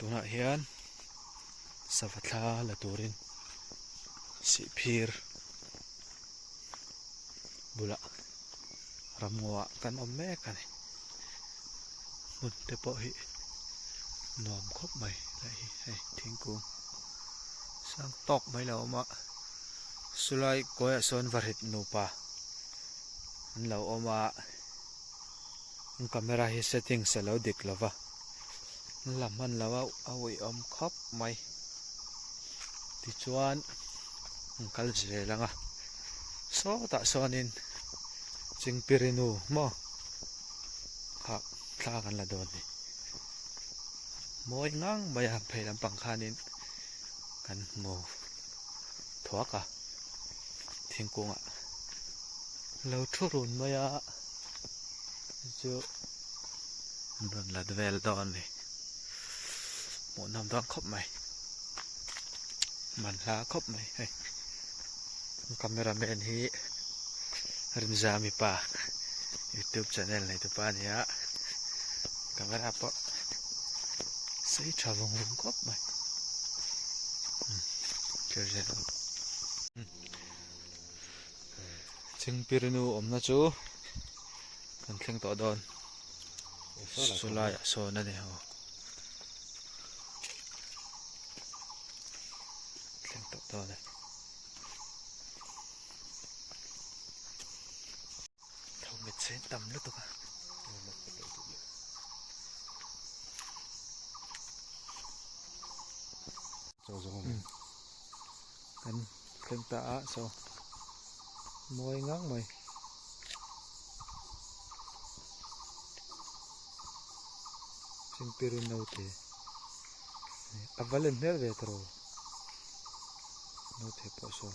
Tunah hian sava thla la turin sihphir bulah ramngaw ah kan awm mek a ni. Hmun te pawh hi nuam khawp mai hei hi hei thingkung sang tawk mai lo awm a sulai kawiah sawn varit nupa an lo awm a an camera hi settings a lo dik lo va an la hman lo a a uihawm khawp mai tichuan an kal zel ang a sawtah sawnin chingpirinu maw kha thla kan la dawn ni mawi ngang mai a phei lampang khanin kan hmu thuak a thingkungah lo thu run mai a chu an rawn lat vel dawn a ni hmuhnawm dawn khawp mai man hla khawp mai hei camera man hi Rinzami pa youtube channel nei tu pa a ni a camera pawh sei tha vawng vawng khawp mai Chingpirinu awmna chu kan thleng tawh dawn chulaiah sawn a ni ho thleng tawh dawn e. Tho met sen tam lutuk a. Kan thleng ta a so mawi ngang mai. Chingpirin naute a va len hmel ve tawh naute pawh saw.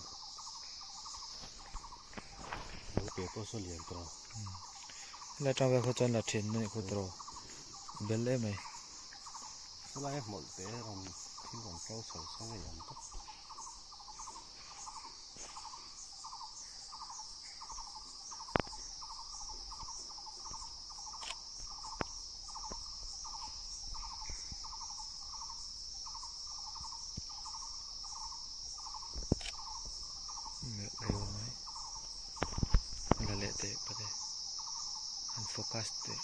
Naute pawh saw lian tawh. Helai atang vel kha chuan la then a nih khaw tawh bel em mai. Helai a hmawlh te rawn thil rawn ṭo chho sa ngei ang tak. Melh lo mai la leh teh pate an focus teh.